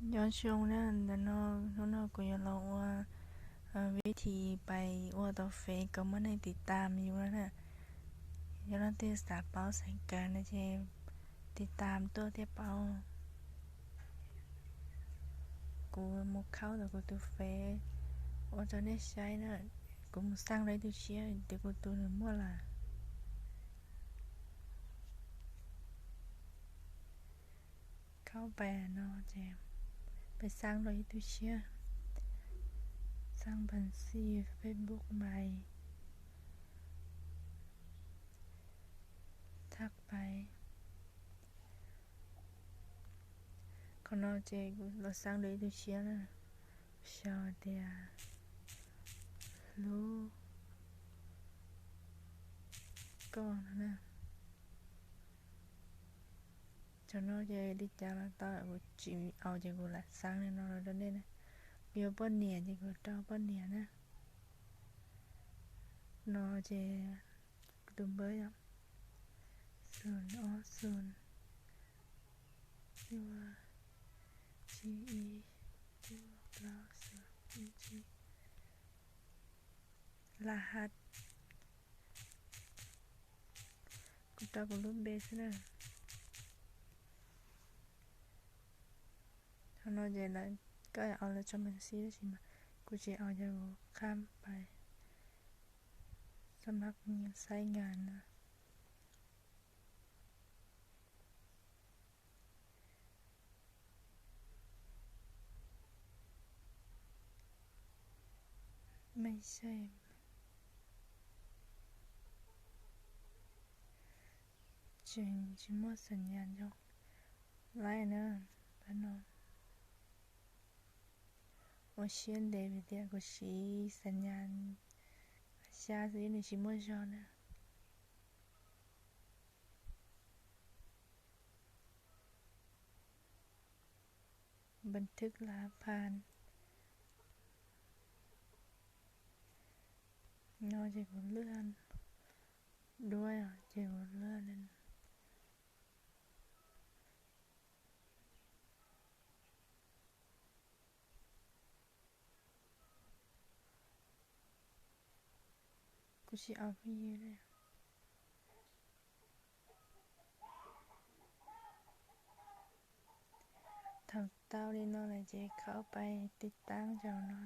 Nyob zoo na, ntawm no, hnub no kuv yuav los ua vib thim pais ua tau fev kom muaj neeg tiv tam yus no na. Yog leej twg xav paub xav kawm no ces tiv tam tuaj thiaj paub. Kuv mus khaub ntawm kuv tus fev ua rau nej saib na. Kuv mus xaj rau ib tug tshiab tias kuv tus nws muaj lawm. Khaub pais no ces peb xaj rau ib tug tshiab, xaj npas xij Facebook mais thaj pais. Qhov no ces kuv los xaj rau ib tug tshiab na, sau tias hlub koj no na. Cov no ces li cas los tau, kuv tsis aus ces kuv lam xaj li no los rau nej na. Kuv yuav poj niam ces kuv rau poj niam na. No ces kuv tus npawb yog xoom ob xoom cuaj tsib ib cuaj plaub xoom ib tsib. Laj hab, kuv rau kuv lub npe xwb na. Qhov no ces lawv, koj aus lawv tso mas xib tab sis mas kuv tsis aus ces kuv qhab pais, xab mab saib nkas na. Mej saib, tseem tsis muaj xam nyas zoo laib na, tab no ua siab ntev vim tias kuv siv xam nyas xya xwb nws tsis muaj zog na. Npas thwb lav phas no ces kuv lwaj duab ces kuv lwaj li. Kuv tsis aus phooj ywg li. Thaum tau li no lawm ces khaub pais tiv taab zaum no.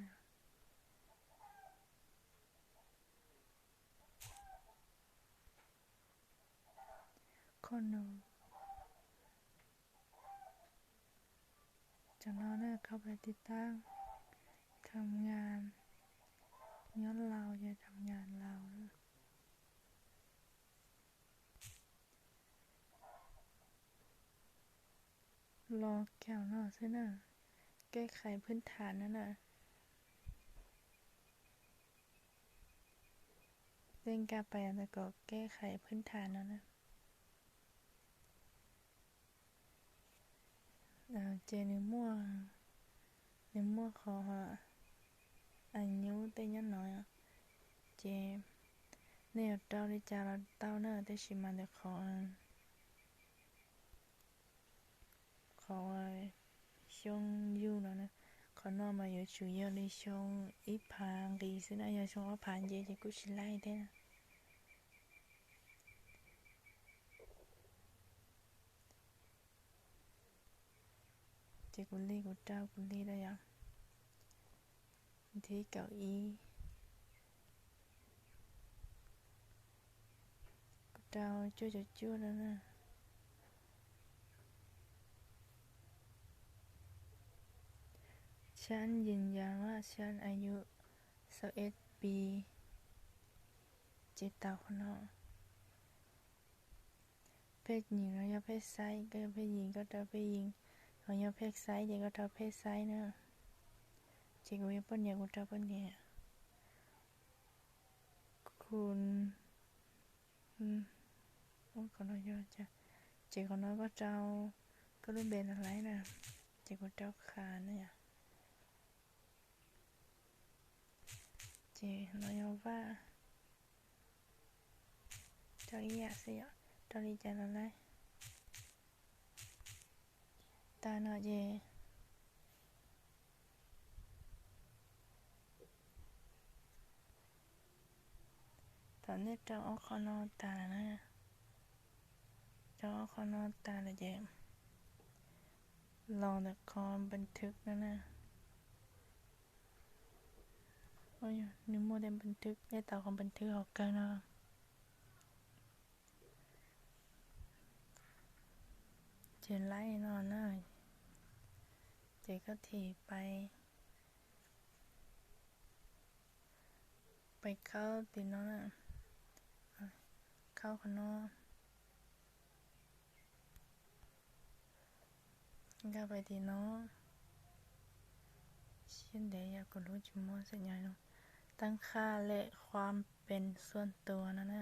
Kho num, cov no na, khaub pais tiv taab, tham ngas, nyob laus ces tham ngas laus. Los kaum no xwb na, keb khais phwb tham no na. Tej nkag pais tau kom keb khais phwb tham no na. Ces nws muaj, nws muaj qhov a nyub tej nyob no, ces nej yuav rau li cas los tau na, tab sis mas ntawm qhov, qhov xyoo yug no na, qhov no mas yuav tsum yog li xyoo ib phav nqis xwb na, yog xyoo ob phav nce ces kuj tsis laij thiab na. Ces kuv li, kuv rau kuv li rau yom, thib kaum ib, kuv rau cuaj caum cuaj rau na. Sab yis yas sab a yus xaum eb pis, ces tau qhov no. Phej yim no yog phej xaib, koj yog phej yim koj rau phej yim, ho yog phej xaib ces koj rau phej xaib na. Ces kuv yog poj niam kuv rau poj niam. Kuv, qhov no yog, ces qhov no koj rau koj lub npe los laib na, ces kuv rau Khas na yom. Ces no yog Vaj, rau ib yam xwb yom, rau li cas los laib. Tag no ces Nej rau ob qho no tas lawm na, rau ob qho no tas lawm ces los ntawm qhov npas thwv no na. Nws muaj tej npas thwv, nej tau qhov npas thwv hauv kawg no. Ces laib no na, ces koj thim pais, pais khaub tim no na, khaub qhov no. Nkag pais tim no, siab ntev yog kuv hlub tsis muaj xeem nyas no, teeb khaj lem khuam pes xuaj tua no na.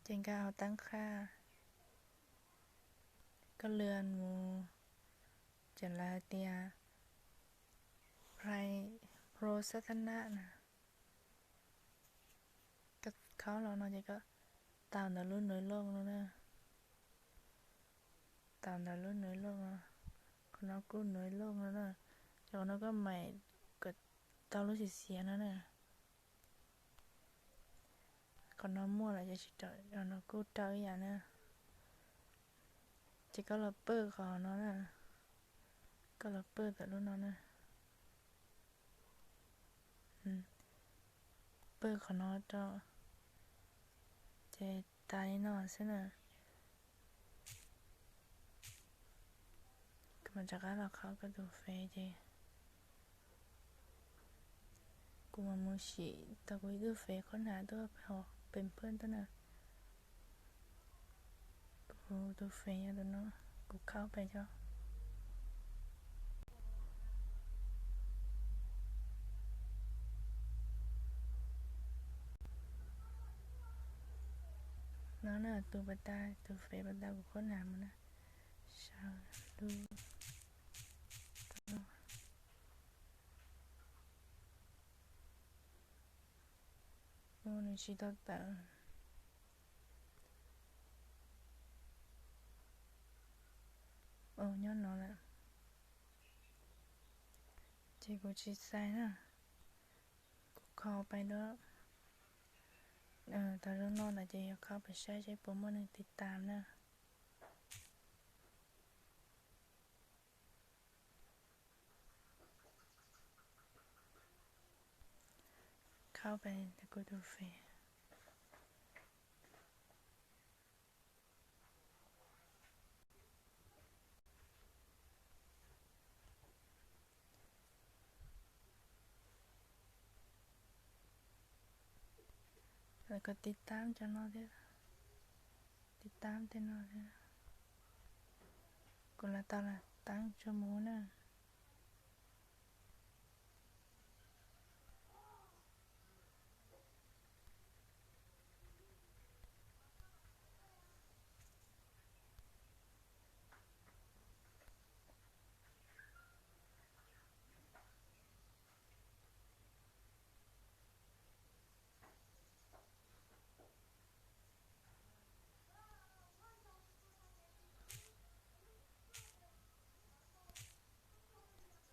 Ces nkag hauv teeb khaj, koj lwm mus, ces lawv hais tias pray pro sab thab nab na. Koj khaub los no ces koj taus ntawm lub nuv looj no na. Taus ntawm lub nuv looj no, qhov no kuj nuv looj no na. Ces qhov no koj maim kom tau lub xiav xiav no na. Qhov no muaj lawm ces tsis rau, qhov no kuj rau ib yam na. Ces koj los pawj qhov no na, koj los pawj ntawm lub no na. Pawj qhov no rau, ces tas li no xwb na. Kuv mam rov qab los khaub koj tus fev ces kuv mam mus sim tau kuv ib tug fev qhob hnav tuaj pem phaj tuaj na. Kuv tus fev yog tus no, kuv khaub pem cov no na, tus pas tas, tus fev pas tas kuv qhob hnav mus na. Sawv lub Ua nws tsis tau tawm. Nyob no lawm. Ces kuv tsis xaiv na, kuv kho pais dua. Tau zoo no ntawd ces yuav kho pais saib seb puas muaj neeg tiv tam na. Kho pais kuv tus fev. Lawv kom tiv tam cov no thiab, tiv tam tej no thiab. Kuv los tau los tab tsuag mus na.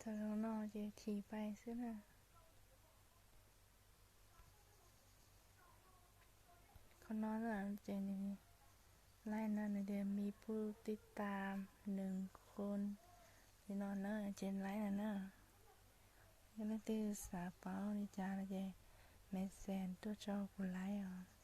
Thaum zoo no ces thim pais xwb na. Qhov no ces nws laib no nws tias มีผู้ติดตามหนึ่งคน li no na, ces laib no na. Yog leej twg xav paub li cas no ces message tuaj rau kuv laib os.